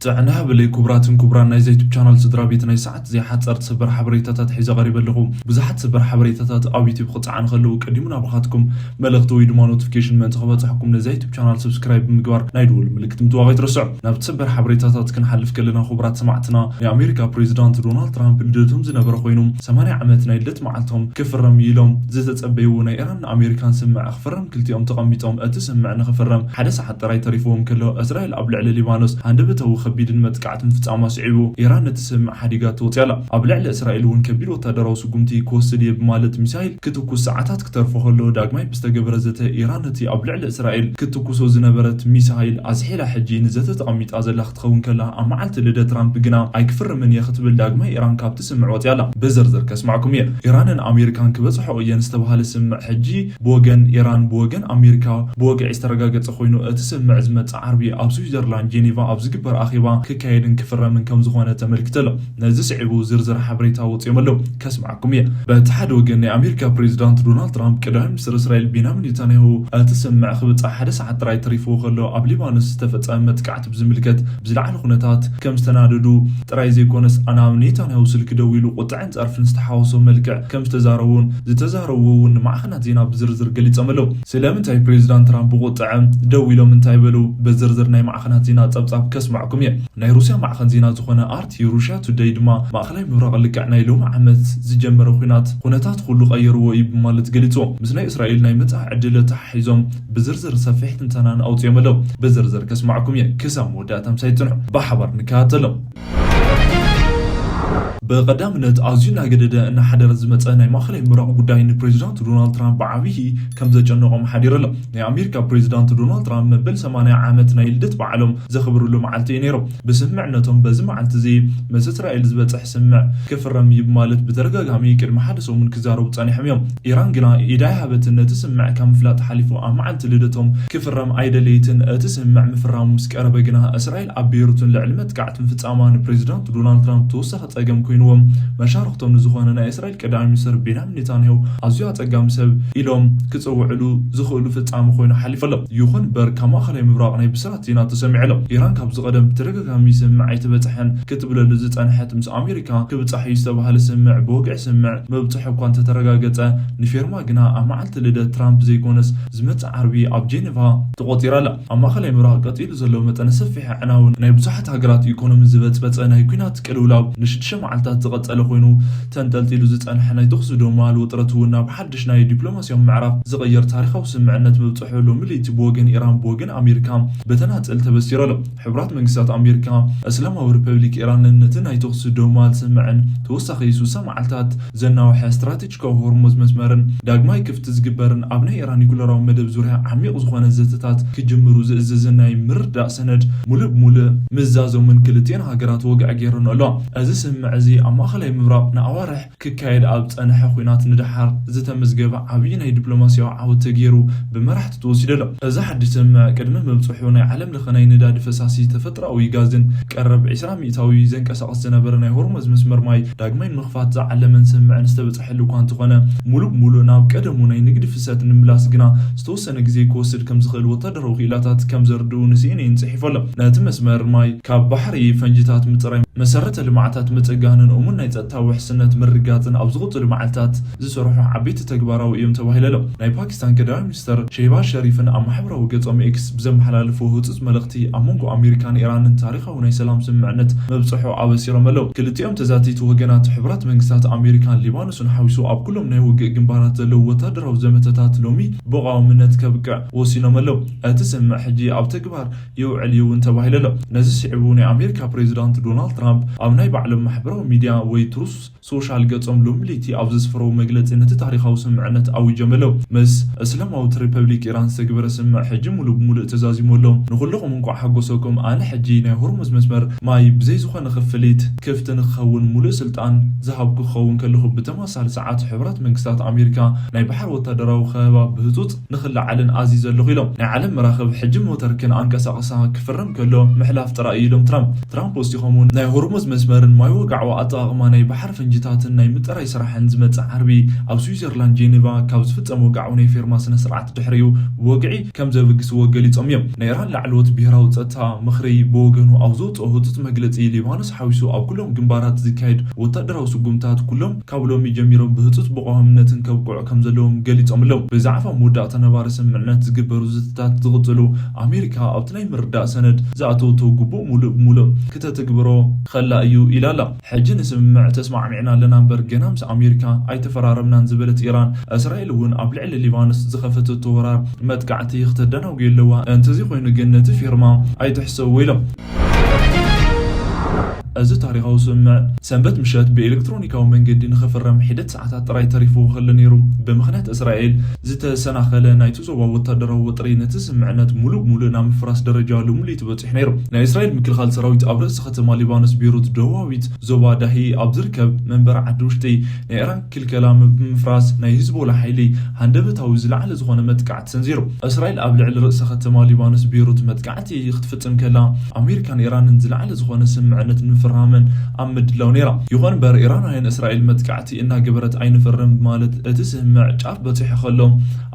ጥዕና ሃበለይ ክቡራትን ክቡራን ናይዚ ዩቱብ ቻናል ስድራ ቤት፣ ናይ ሰዓት እዚኣ ሓጸርቲ ሰበር ሓበሬታታት ሒዘ ቀሪበ ኣለኹ። ብዙሓት ሰበር ሓበሬታታት ኣብ ዩቱብ ክጸዓኑ ከለዉ ቀዲሙ ናባኻትኩም መልእኽቲ ወይ ድማ ኖቲፊኬሽን ምእንቲ ክበጽሐኩም ነዚ ዩቱብ ቻናል ሰብስክራይብ ብምግባር ናይ ደወል ምልክት ምጥዋቕ ኣይትረስዑ። ናብቲ ሰበር ሓበሬታታት ክንሓልፍ ከለና ክቡራት ሰማዕትና፣ ናይ ኣሜሪካ ፕሬዚዳንት ዶናልድ ትራምፕ ልደቶም ዝነበረ ኮይኑ ሰማንያ ዓመት ናይ ልደት መዓልቶም ክፍረም እዩ ኢሎም ዝተጸበይዎ ናይ ኢራን ኣሜሪካን ስምምዕ ክፍረም ክልቲኦም ተቐሚጦም እቲ ስምምዕ ንኽፍረም ሓደ ሰዓት ጥራይ ተሪፍዎም ከሎ እስራኤል ኣብ ልዕሊ ሊባኖስ ሃንደበታዊ ከቢድን መጥቃዕቲ ምፍጻማ ስዒቡ ኢራን ነቲ ስምምዕ ሓዲጋ ተወጽያ ኣላ። ኣብ ልዕሊ እስራኤል እውን ከቢድ ወታደራዊ ስጉምቲ ክወስድ እየ ብማለት ሚሳይል ክትኩስ ሰዓታት ክተርፎ ከሎ ዳግማይ ብዝተገበረ ዘተ ኢራን ነቲ ኣብ ልዕሊ እስራኤል ክትኩሶ ዝነበረት ሚሳይል ኣዝሒላ ሕጂ ንዘተ ተቐሚጣ ዘላ ክትኸውን ከላ ኣብ መዓልቲ ልደት ትራምፕ ግና ኣይክፍርምን እየ ክትብል ዳግማይ ኢራን ካብቲ ስምምዕ ወጽያ ኣላ። ብዝርዝር ከስማዕኩም እየ። ኢራንን ኣሜሪካን ክበጽሖ እየን ዝተባሃለ ስምምዕ ሕጂ ብወገን ኢራን ብወገን ኣሜሪካ ብወግዒ ዝተረጋገጸ ኮይኑ እቲ ስምምዕ ዝመጽእ ዓርቢ ኣብ ስዊዘርላንድ ጄኔቫ ኣብ ዝግበር ኣኼባ ክካየድን ክፍረምን ከም ዝኾነ ተመልክተ ኣሎ። ነዚ ስዒቡ ዝርዝር ሓበሬታ ወጺኦም ኣለዉ። ከስምዓኩም እየ። በቲ ሓደ ወገን ናይ ኣሜሪካ ፕሬዚዳንት ዶናልድ ትራምፕ ቀዳማይ ሚኒስትር እስራኤል ቤንያሚን ኔታንያሁ እቲ ስምምዕ ክብጻሕ ሓደ ሰዓት ጥራይ ተሪፍዎ ከሎ ኣብ ሊባኖስ ዝተፈጸመ መጥቃዕቲ ብዝምልከት ብዝለዓለ ኩነታት ከም ዝተናደዱ ጥራይ ዘይኮነስ ኣናብ ኔታንያሁ ስልኪ ደዊሉ ቁጥዐን ጸርፍን ዝተሓወሶ መልክዕ ከም ዝተዛረቡን ዝተዛረቡ እውን ንማዕኸናት ዜና ብዝርዝር ገሊጾም ኣለዉ። ስለምንታይ ፕሬዚዳንት ትራምፕ ብቁጥዐ ደዊሎም እንታይ በሉ? ብዝርዝር ናይ ማዕኸናት ዜና ጸብጻብ ከስማዕኩም እየ። ናይ ሩስያ ማዕኸን ዜና ዝኾነ ኣርቲ ሩሽያ ቱደይ ድማ ማእኸላይ ምብራቕ ልክዕ ናይ ሎሚ ዓመት ዝጀመረ ኲናት ኩነታት ኩሉ ቀይርዎ እዩ ብማለት ገሊጽዎ። ምስ ናይ እስራኤል ናይ መጻኢ ዕድል ተሓሒዞም ብዝርዝር ሰፊሕ ትንተናን ኣውጺኦም ኣለዉ። ብዝርዝር ከስማዕኩም እየ። ክሳብ መወዳእታ ምሳይ ጽንሑ። ብሓባር ንከታተሎም። ብቐዳምነት ኣዝዩ እናገደደ እናሓደረ ዝመጸ ናይ ማእኸላይ ምብራቕ ጉዳይ ንፕሬዚዳንት ዶናልድ ትራምፕ ብዓብዪ ከም ዘጨነቖም ሓዲሩ ኣሎ። ናይ ኣሜሪካ ፕሬዚዳንት ዶናልድ ትራምፕ መበል ሰማንያ ዓመት ናይ ልደት በዓሎም ዘኽብርሉ መዓልቲ እዩ ነይሩ። ብስምምዕነቶም በዚ መዓልቲ እዚ ምስ እስራኤል ዝበጽሕ ስምምዕ ክፍረም እዩ ብማለት ብተደጋጋሚ ቅድሚ ሓደ ሰሙን ክዛረቡ ጸኒሖም እዮም። ኢራን ግና ኢዳ ኣይሃበትን፣ ነቲ ስምምዕ ካብ ምፍላጥ ሓሊፉ ኣብ መዓልቲ ልደቶም ክፍረም ኣይደለይትን። እቲ ስምምዕ ምፍራሙ ምስ ቀረበ ግና እስራኤል ኣብ ቤይሩትን ልዕሊ መጥቃዕቲ ምፍጻማ ንፕሬዚዳንት ዶናልድ ትራምፕ ተወሳኺ ጸገም ኮይንዎም። መሻርኽቶም ንዝኾነ ናይ እስራኤል ቀዳማይ ሚኒስትር ቤንያሚን ኔታንያሁ ኣዝዩ ኣጸጋሚ ሰብ ኢሎም ክጽውዕሉ ዝኽእሉ ፍጻመ ኮይኑ ሓሊፉ ኣሎ። ይኹን እምበር ካብ ማእኸላይ ምብራቕ ናይ ብስራት ዜና ተሰሚዑ ኣሎ። ኢራን ካብዚ ቀደም ብተደጋጋሚ ስምምዕ ኣይተበጽሐን ክትብለሉ ዝጸንሐት ምስ ኣሜሪካ ክብጻሕ እዩ ዝተባህለ ስምምዕ ብወግዒ ስምምዕ ምብጽሑ እኳ እንተተረጋገጸ ንፌርማ ግና ኣብ መዓልቲ ልደት ትራምፕ ዘይኮነስ ዝመጽእ ዓርቢ ኣብ ጄኔቫ ተቖጺራ ኣላ። ኣብ ማእኸላይ ምብራቕ ቀጺሉ ዘሎ መጠነ ሰፊሕ ኣዕናዊ ናይ ብዙሓት ሃገራት ኢኮኖሚ ዝበጽበጸ ናይ ኲናት ቅልውላው ንሽዱሽተ መዓልታት ዝቐጸለ ኮይኑ ተንጠልጢሉ ዝጸንሐ ናይ ተኹሲ ደው ምባል ውጥረት እውን ናብ ሓድሽ ናይ ዲፕሎማስያዊ ምዕራፍ ዝቕይር ታሪኻዊ ስምምዕነት ምብጽሑ ሎሚ ለይቲ ብወገን ኢራን ብወገን ኣሜሪካ ብተናጽል ተበሲሩ ኣሎ። ሕቡራት መንግስታት ኣሜሪካ እስላማዊ ሪፐብሊክ ኢራንን ነቲ ናይ ተኹሲ ደው ምባል ስምምዕን ተወሳኺ ስሳ መዓልታት ዘናውሐ ስትራቴጂካዊ ሆርሙዝ መስመርን ዳግማይ ክፍቲ ዝግበርን ኣብ ናይ ኢራን ኒኩለራዊ መደብ ዙርያ ዓሚቕ ዝኾነ ዘተታት ክጅምሩ ዝእዝዝን ናይ ምርዳእ ሰነድ ሙሉእ ብሙሉእ ምእዛዞምን ክልቲኤን ሃገራት ወግዒ ገይረን ኣለዋ። እዚ ስምምዕ እዚ ኣብ ማእኸላይ ምብራቕ ንኣዋርሕ ክካየድ ኣብ ዝጸንሐ ኲናት ንደሓር ዝተመዝገበ ዓብዪ ናይ ዲፕሎማስያዊ ዓወት ተገይሩ ብመራሕቲ ተወሲዱ ኣሎ። እዚ ሓድሽ ስምምዕ ቅድሚ ምብጽሑ ናይ ዓለም ለኸ ናይ ነዳዲ ፈሳሲ ተፈጥሮኣዊ ጋዝን ቀረብ ዕስራ ሚእታዊ ዘንቀሳቕስ ዝነበረ ናይ ሆርሙዝ መስመር ማይ ዳግማይ ንምኽፋት ዝዓለመን ስምምዕን ዝተበጽሐሉ እኳ እንተኾነ፣ ሙሉእ ብሙሉእ ናብ ቀደሙ ናይ ንግዲ ፍሰት ንምምላስ ግና ዝተወሰነ ግዜ ክወስድ ከም ዝኽእል ወታደራዊ ክኢላታት ከም ዘርድኡ ንሲኤንኤን ጽሒፉ ኣሎ። ነቲ መስመር ማይ ካብ ባሕሪ ፈንጂታት ምጽራይ፣ መሰረተ ልምዓታት ምጽጋንን እሙን ናይ ጸጥታ ውሕስነት ምርግጋጽን ኣብ ዝቕጽሉ መዓልታት ዝሰርሑ ዓበይቲ ተግባራዊ እዮም ተባሂሉ ኣሎ። ናይ ፓኪስታን ቀዳማይ ሚኒስተር ሼህባዝ ሸሪፍን ኣብ ማሕበራዊ ገጾም ኤክስ ብዘመሓላለፍዎ ህጹጽ መልእኽቲ፣ ኣብ መንጎ ኣሜሪካን ኢራንን ታሪኻዊ ናይ ሰላም ስምምዕነት ምብጽሑ ኣበሲሮም ኣለዉ። ክልቲኦም ተዛተይቲ ወገናት፣ ሕቡራት መንግስታት ኣሜሪካን ሊባኖስን ሓዊሱ ኣብ ኩሎም ናይ ውግእ ግንባራት ዘለዉ ወታደራዊ ዘመተታት ሎሚ ብቐዋምነት ከብቅዕ ወሲኖም ኣለዉ። እቲ ስምምዕ ሕጂ ኣብ ተግባር ይውዕል እዩ እውን ተባሂሉ ኣሎ። ነዚ ስዒቡ ናይ ኣሜሪካ ፕሬዚዳንት ዶናልድ ትራምፕ ኣብ ናይ ባዕሎም ማሕበራዊ ሚድያ ወይ ትሩዝ ሶሻል ገጾም ሎሚ ለይቲ ኣብ ዘስፈረዎ መግለጺ ነቲ ታሪኻዊ ስምምዕነት ኣዊጆም ኣለዉ። ምስ እስላማዊት ሪፐብሊክ ኢራን ዝተግበረ ስምምዕ ሕጂ ሙሉእ ብሙሉእ ተዛዚሙ ኣሎ። ንኹልኹም እንቋዕ ሓጎሰኩም። ኣነ ሕጂ ናይ ሆርሙዝ መስመር ማይ ብዘይ ዝኾነ ክፍሊት ክፍቲ ንክኸውን ሙሉእ ስልጣን ዝሃብኩ ክኸውን ከለኹ፣ ብተመሳሳሊ ሰዓት ሕቡራት መንግስታት ኣሜሪካ ናይ ባሕሪ ወታደራዊ ከበባ ብህጹጽ ንኽለዓልን ኣዚዘ ኣለኹ ኢሎም። ናይ ዓለም መራኽብ ሕጂ ሞተርክን ኣንቀሳቕሳ ክፍረም ከሎ ምሕላፍ ጥራይ እዩ ኢሎም ትራምፕ። ትራምፕ ወሲኾም እውን ናይ ሆርሙዝ መስመርን ማይ ወግዓዊ ኣጠቓቕማ ናይ ባሕሪ ፈንጂታትን ናይ ምጥራይ ስራሕን ዝመጽእ ዓርቢ ኣብ ስዊዘርላንድ ጄኔቫ ካብ ዝፍጸም ወግዓዊ ናይ ፌርማ ስነ ስርዓት ድሕሪኡ ብወግዒ ከም ዘበግስዎ ገሊጾም እዮም። ናይ ኢራን ላዕለዎት ብሄራዊ ጸጥታ ምኽሪ ብወገኑ ኣብ ዘውጽኦ ህጹጽ መግለጺ፣ ሊባኖስ ሓዊሱ ኣብ ኩሎም ግንባራት ዝካየድ ወታደራዊ ስጉምታት ኩሎም ካብ ሎሚ ጀሚሮም ብህጹጽ ብቐዋምነትን ከብቅዑ ከም ዘለዎም ገሊጾም ኣለዉ። ብዛዕባ መወዳእታ ነባሪ ስምምዕነት ዝግበሩ ዘተታት ዝቕጽሉ፣ ኣሜሪካ ኣብቲ ናይ ምርዳእ ሰነድ ዝኣተወቶ ግቡእ ሙሉእ ብሙሉእ ክተትግብሮ ከላ እዩ ኢላ ኣላ። ሕጂ ንስምምዕ ተስማዕሚዕና ኣለና እምበር ገና ምስ ኣሜሪካ ኣይተፈራረምናን ዝበለት ኢራን፣ እስራኤል እውን ኣብ ልዕሊ ሊባኖስ ዝኸፈተቶ ወራር መጥቃዕቲ ክተደናጉዮ ኣለዋ። እንተዘይኮይኑ ግን ነቲ ፊርማ ኣይትሕሰብዎ ኢሎም። እዚ ታሪኻዊ ስምምዕ ሰንበት ምሸት ብኤሌክትሮኒካዊ መንገዲ ንኽፍረም ሒደት ሰዓታት ጥራይ ተሪፍዎ ከሎ ነይሩ። ብምኽንያት እስራኤል ዝተሰናኸለ ናይቲ ዞባ ወታደራዊ ወጥሪ ነቲ ስምምዕነት ሙሉእ ብሙሉእ ናብ ምፍራስ ደረጃ ልሙሊት በጺሑ ነይሩ። ናይ እስራኤል ምክልኻል ሰራዊት ኣብ ርእሲ ከተማ ሊባኖስ ቤሩት ደቡባዊት ዞባ ዳሂ ኣብ ዝርከብ መንበሪ ዓዲ ውሽጢ ናይ ኢራን ክልከላ ም-፣ ብምፍራስ ናይ ሂዝቦላ ሓይሊ ሃንደበታዊ ዝለዓለ ዝኾነ መጥቃዕቲ ሰንዚሩ። እስራኤል ኣብ ልዕሊ ርእሰ ከተማ ሊባኖስ ቤሩት መጥቃዕቲ ክትፍጽም ከላ፣ ኣሜሪካን ኢራንን ዝለዓለ ዝኾነ ስምምዕነት ንምፍራምን ኣብ ምድላው ነይራ። ይኹን እምበር፣ ኢራናውያን እስራኤል መጥቃዕቲ እናገበረት ኣይንፍርም ብማለት እቲ ስምምዕ ጫፍ በጺሑ ከሎ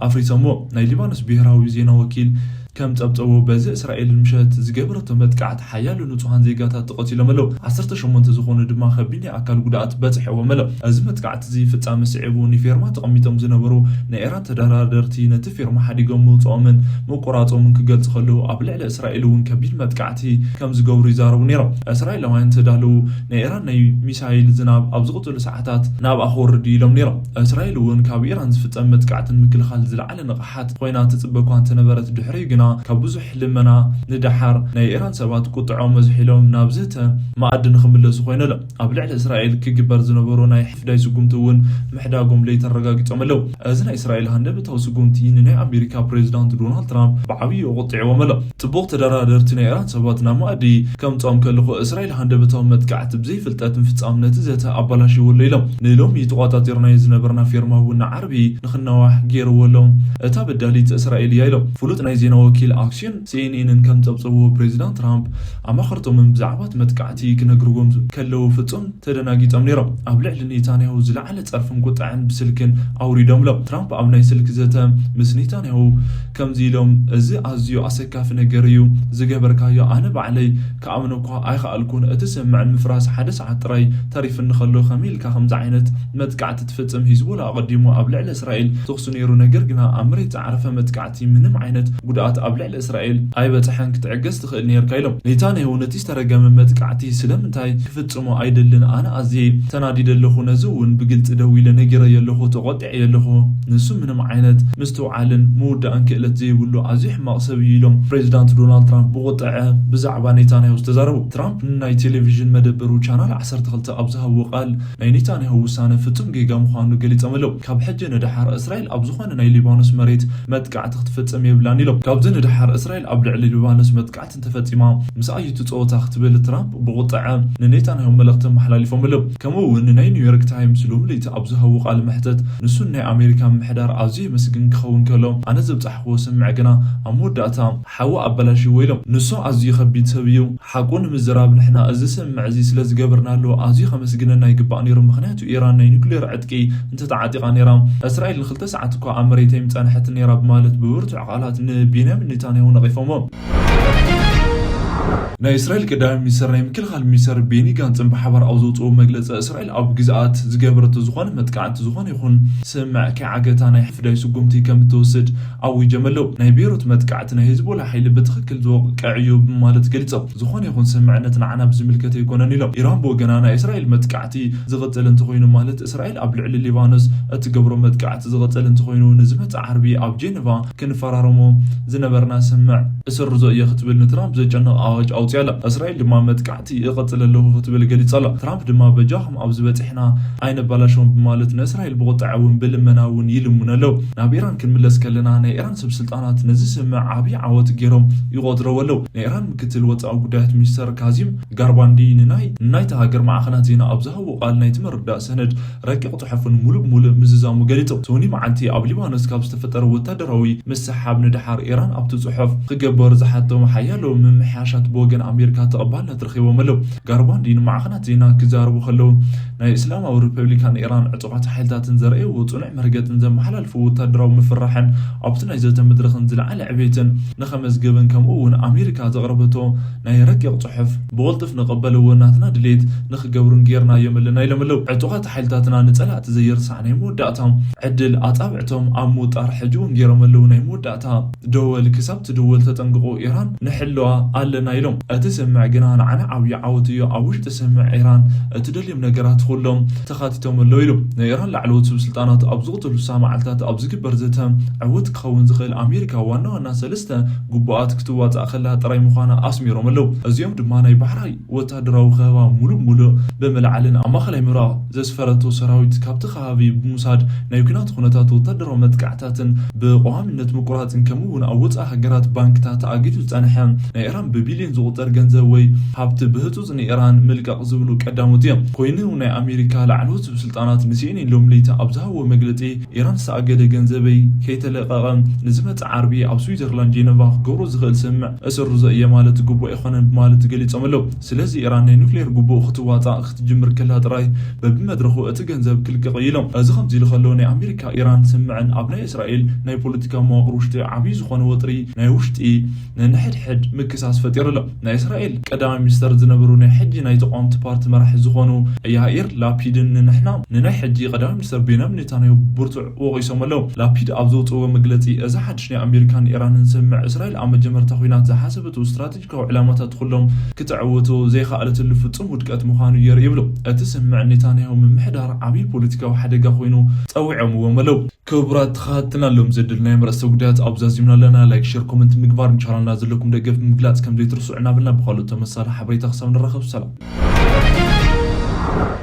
ኣፍሪሶምዎ። ናይ ሊባኖስ ብሄራዊ ዜና ወኪል ከም ጸብጸቦ፣ በዚ እስራኤል ምሸት ዝገበረቶ መጥቃዕቲ ሓያሎ ንጹሃን ዜጋታት ተቐቲሎም ኣለዉ። ዓሰርተ ሸሞንተ ዝኾኑ ድማ ከቢድ ናይ ኣካል ጉድኣት በጺሕዎም ኣሎ። እዚ መጥቃዕቲ እዚ ፍጻመ ስዒቡ ንፌርማ ተቐሚጦም ዝነበሩ ናይ ኢራን ተደራደርቲ ነቲ ፌርማ ሓዲጎም ምውጽኦምን ምቁራጾምን ክገልጹ ከለዉ፣ ኣብ ልዕሊ እስራኤል እውን ከቢድ መጥቃዕቲ ከም ዝገብሩ ይዛረቡ ነይሮም። እስራኤላውያን ተዳለዉ፣ ናይ ኢራን ናይ ሚሳይል ዝናብ ኣብ ዝቕጽሉ ሰዓታት ናብኣ ክወርድ እዩ ኢሎም ነይሮም። እስራኤል እውን ካብ ኢራን ዝፍጸም መጥቃዕትን ምክልኻል ዝለዓለ ንቕሓት ኮይና ትጽበ እኳ እንተነበረት፣ ድሕሪኡ ግና ካብ ብዙሕ ልመና ንደሓር ናይ ኢራን ሰባት ቁጥዖም መዝሒሎም ናብ ዘተ መኣዲ ንኽምለሱ ኮይነሎም። ኣብ ልዕሊ እስራኤል ክግበር ዝነበሮ ናይ ሕፍዳይ ስጉምቲ እውን ምሕዳጎም ለይቲ ኣረጋጊጾም ኣለዉ። እዚ ናይ እስራኤል ሃንደበታዊ ስጉምቲ ንናይ ኣሜሪካ ፕሬዚዳንት ዶናልድ ትራምፕ ብዓብዩ ኣቖጢዕዎም ኣሎ። ጽቡቕ ተደራደርቲ ናይ ኢራን ሰባት ናብ መኣዲ ከምጽኦም ከለኹ፣ እስራኤል ሃንደበታዊ መጥቃዕቲ ብዘይፍልጠት ምፍጻም ነቲ ዘተ ኣባላሽዎ ኣሎ ኢሎም። ንሎሚ ተቖጻጺርናዮ ዝነበርና ፌርማ እውን ንዓርቢ ንኽናዋሕ ገይርዎ ኣሎ። እታ በዳሊት እስራኤል እያ ኢሎም። ፍሉጥ ናይ ዜና ወኪል ኣክሲዮን ሲኤንኤንን ከም ጸብጸብዎ፣ ፕሬዚዳንት ትራምፕ ኣማኸርቶምን ብዛዕባ እቲ መጥቃዕቲ ክነግርዎም ከለዉ ፍጹም ተደናጊጾም ነይሮም። ኣብ ልዕሊ ኔታንያሁ ዝለዓለ ጸርፍን ቁጥዐን ብስልክን ኣውሪዶምሎም። ትራምፕ ኣብ ናይ ስልኪ ዘተ ምስ ኔታንያሁ ከምዚ ኢሎም፣ "እዚ ኣዝዩ ኣሰካፊ ነገር እዩ ዝገበርካዮ። ኣነ ባዕለይ ክኣምኖ እኳ ኣይኸኣልኩን። እቲ ስምምዕ ንምፍራስ ሓደ ሰዓት ጥራይ ተሪፍኒ ከሎ ከመይ ኢልካ ከምዚ ዓይነት መጥቃዕቲ ትፍጽም?" ሂዝቦላ ኣቐዲሙ ኣብ ልዕሊ እስራኤል ተኹሲ ነይሩ፣ ነገር ግና ኣብ መሬት ዝዓረፈ መጥቃዕቲ ምንም ዓይነት ጉድኣት ኣብ ልዕሊ እስራኤል ኣይበጽሐን። ክትዕገስ ትኽእል ነይርካ ኢሎም። ኔታንያሁ ነቲ ዝተረገመ መጥቃዕቲ ስለምንታይ ክፍጽሞ ኣይደልን? ኣነ ኣዝየ ተናዲደ ኣለኹ። ነዚ እውን ብግልጺ ደው ኢለ ነጊረዮ ኣለኹ፣ ተቖጢዐዮ ኣለኹ። ንሱ ምንም ዓይነት ምስትውዓልን ምውዳእን ክእለት ዘይብሉ ኣዝዩ ሕማቕ ሰብ እዩ ኢሎም ፕሬዚዳንት ዶናልድ ትራምፕ ብቁጥዐ ብዛዕባ ኔታንያሁ ዝተዛረቡ። ትራምፕ ንናይ ቴሌቪዥን መደበሩ ቻናል ዓሰርተ ክልተ ኣብ ዝሃብዎ ቃል ናይ ኔታንያሁ ውሳነ ፍጹም ጌጋ ምዃኑ ገሊጾም ኣለዉ። ካብ ሕጂ ንደሓር እስራኤል ኣብ ዝኾነ ናይ ሊባኖስ መሬት መጥቃዕቲ ክትፍጽም የብላን ኢሎም። ካብዚ ንደሓር እስራኤል ኣብ ልዕሊ ሊባኖስ መጥቃዕቲ እንተፈጺማ ምስኣ እዩ እቲ ጸወታ ክትብል ትራምፕ ብቁጥዐ ንኔታንያሁ መልእኽቲ ኣመሓላሊፎም ኣለዉ። ከምኡ እውን ንናይ ኒውዮርክ ታይምስ ሎሚ ለይቲ ኣብ ዝሃብዎ ቃለ መሕተት፣ ንሱን ናይ ኣሜሪካ ምምሕዳር ኣዝዩ የመስግን ክኸውን ከሎ፣ ኣነ ዘብጻሕክዎ ስምምዕ ግና ኣብ መወዳእታ ሓዊ ኣበላሽዎ ኢሎም። ንሱ ኣዝዩ ከቢድ ሰብ እዩ። ሓቁ ንምዝራብ ንሕና እዚ ስምምዕ እዚ ስለ ዝገበርናሉ ኣዝዩ ከመስግነና ይግባእ ነይሩ፣ ምኽንያቱ ኢራን ናይ ኒውክሌር ዕጥቂ እንተተዓጢቓ ነይራ፣ እስራኤል ንክልተ ሰዓት እኳ ኣብ መሬተይ ምጸንሐትን ነይራ ብማለት ብብርቱዕ ቃላት ንቤንያሚን ኔታንያሁ ነቒፎሞ። ናይ እስራኤል ቀዳማይ ሚኒስተር ናይ ምክልኻል ሚኒስተር ቤኒ ጋንጽን ብሓባር ኣብ ዘውጽኦ መግለጺ፣ እስራኤል ኣብ ግዝኣት ዝገበረቶ ዝኾነ መጥቃዕቲ ዝኾነ ይኹን ስምምዕ ከይዓገታ ናይ ሕፍዳይ ስጉምቲ ከም እትወስድ ኣዊጀም ኣለዉ። ናይ ቤይሩት መጥቃዕቲ ናይ ሂዝቦላ ሓይሊ ብትኽክል ዝወቅዕ እዩ ብማለት ገሊጾም። ዝኾነ ይኹን ስምምዕነት ንዓና ብዝምልከት ኣይኮነን ኢሎም። ኢራን ብወገና ናይ እስራኤል መጥቃዕቲ ዝቕጽል እንተኾይኑ፣ ማለት እስራኤል ኣብ ልዕሊ ሊባኖስ እትገብሮ መጥቃዕቲ ዝቕጽል እንተኾይኑ፣ ንዝመጽእ ዓርቢ ኣብ ጄኔቫ ክንፈራረሞ ዝነበርና ስምምዕ እሰርዞ እየ ክትብል ንትራምፕ ዘጨንቕ ኣዋጅ ኣውጺኣ ኣላ። እስራኤል ድማ መጥቃዕቲ እቐጽል ኣለኹ ክትብል ገሊጻ ኣላ። ትራምፕ ድማ በጃኹም ኣብዚ በጺሕና ኣይነባላሽዎን ብማለት ንእስራኤል ብቁጥዐ እውን ብልመና እውን ይልምኑ ኣለዉ። ናብ ኢራን ክንምለስ ከለና ናይ ኢራን ሰብ ስልጣናት ነዚ ስምምዕ ዓብዪ ዓወት ገይሮም ይቖጽርዎ ኣለዉ። ናይ ኢራን ምክትል ወጻኢ ጉዳያት ሚኒስተር ካዚም ጋርባንዲ ንናይ ንናይታ ሃገር ማዕኸናት ዜና ኣብ ዝሃብዎ ቃል ናይቲ ምርዳእ ሰነድ ረቂቕ ጽሑፍን ሙሉእ ብሙሉእ ምዝዛሙ ገሊጹ። ሶኒ መዓልቲ ኣብ ሊባኖስ ካብ ዝተፈጠረ ወታደራዊ ምስሓብ ንደሓር ኢራን ኣብቲ ጽሑፍ ክገበር ዝሓቶም ሓያሎ ምምሕያሻት ብወገን ኣሜሪካ ተቐባልነት ረኺቦም ኣለዉ። ጋርባንዲ ንማዕኸናት ዜና ክዛረቡ ከለዉ፣ ናይ እስላማዊ ሪፐብሊካን ኢራን ዕጡቓት ሓይልታትን ዘርእይዎ ጽኑዕ መርገጽን ዘመሓላልፉ ወታደራዊ ምፍርራሕን ኣብቲ ናይ ዘተ መድረኽን ዝለዓለ ዕቤትን ንኸመዝገብን፣ ከምኡ እውን ኣሜሪካ ዘቕረበቶ ናይ ረቂቕ ጽሑፍ ብቕልጡፍ ንቐበልዎ፣ ናትና ድሌት ንኽገብሩን ጌርናዮም ኣለና ኢሎም ኣለዉ። ዕጡቓት ሓይልታትና ንጸላእቲ ዘየርሳዕ ናይ መወዳእታ ዕድል ኣጻብዕቶም ኣብ ምውጣር ሕጂ እውን ጌሮም ኣለዉ። ናይ መወዳእታ ደወል ክሳብ ትድወል ተጠንቅቑ፣ ኢራን ንሕልዋ ኣለና ኢሎም። እቲ ስምምዕ ግና ንዓና ዓብዪ ዓወት እዩ። ኣብ ውሽጢ ስምምዕ ኢራን እትደልዮም ነገራት ኩሎም ተኻቲቶም ኣለዉ ኢሉ። ናይ ኢራን ላዕለዎት ስልጣናት ኣብ ዝቕጽሉ ስሳ መዓልታት ኣብ ዝግበር ዘተ ዕውት ክኸውን ዝኽእል ኣሜሪካ ዋና ዋና ሰለስተ ግቡኣት ክትዋጻእ ከላ ጥራይ ምዃና ኣስሚሮም ኣለዉ። እዚኦም ድማ ናይ ባሕራይ ወታደራዊ ከበባ ሙሉእ ሙሉእ ብምልዓልን ኣብ ማእኸላይ ምብራቕ ዘስፈረቶ ሰራዊት ካብቲ ከባቢ ብምውሳድ ናይ ኲናት ኩነታት ወታደራዊ መጥቃዕታትን ብቐዋምነት ምቁራጽን ከምኡ እውን ኣብ ወጻኢ ሃገራት ባንክታት ተኣጊዱ ዝጸንሐ ናይ ኢራን ብቢልዮን ዝቑጸር ገንዘብ ወይ ሃብቲ ብህጹጽ ንኢራን ምልቃቕ ዝብሉ ቀዳሞት እዮም። ኮይኑ ናይ ኣሜሪካ ላዕለዎት ስልጣናት ንሲኤንኤን ሎሚ ለይቲ ኣብ ዝሃብዎ መግለጺ ኢራን ዝተኣገደ ገንዘበይ ከይተለቐቐ ንዝመጽእ ዓርቢ ኣብ ስዊዘርላንድ ጄነቫ ክገብሮ ዝኽእል ስምምዕ እሰርዞ እየ ማለት ግቡእ ኣይኮነን ብማለት ገሊጾም ኣለዉ። ስለዚ ኢራን ናይ ኑክሌር ግቡእ ክትዋጻእ ክትጅምር ከላ ጥራይ በብመድረኹ እቲ ገንዘብ ክልቀቕ እዩ ኢሎም። እዚ ከምዚ ኢሉ ከሎ ናይ ኣሜሪካ ኢራን ስምምዕን ኣብ ናይ እስራኤል ናይ ፖለቲካ መዋቕር ውሽጢ ዓብዪ ዝኾነ ወጥሪ ናይ ውሽጢ ነንሕድሕድ ምክሳስ ፈጢሩ ኣሎ። ናይ እስራኤል ቀዳማይ ሚኒስተር ዝነበሩ ናይ ሕጂ ናይ ተቃወምቲ ፓርቲ መራሒ ዝኾኑ ያኢር ላፒድን ንንሕና ንናይ ሕጂ ቀዳማይ ሚኒስተር ቤንያሚን ኔታንያሁ ብርቱዕ ወቒሶም ኣለዉ። ላፒድ ኣብ ዘውፅእዎ መግለፂ፣ እዚ ሓድሽ ናይ ኣሜሪካን ኢራንን ስምምዕ እስራኤል ኣብ መጀመርታ ኲናት ዝሓሰበቶ ስትራቴጂካዊ ዕላማታት ኩሎም ክትዕወቶ ዘይኸኣለትሉ ፍጹም ውድቀት ምዃኑ የርኢ ይብሉ። እቲ ስምምዕ ኔታንያሁ ምምሕዳር ዓብዪ ፖለቲካዊ ሓደጋ ኮይኑ ጸዊዖምዎም ኣለዉ። ክቡራት ተኸታተልትና፣ ሎም ዘድልናዮም ርእሰ ጉዳያት ኣብዛ ዚምና ኣለና። ላይክ፣ ሼር፣ ኮመንት ምግባር፣ ንቻናልና ዘለኩም ደገፍ ምግላጽ ከም ዘይትርስዑ እናበልና ብኻልኦት ተመሳሳሊ ሓበሬታ ክሳብ ንራኸብ ሰላም።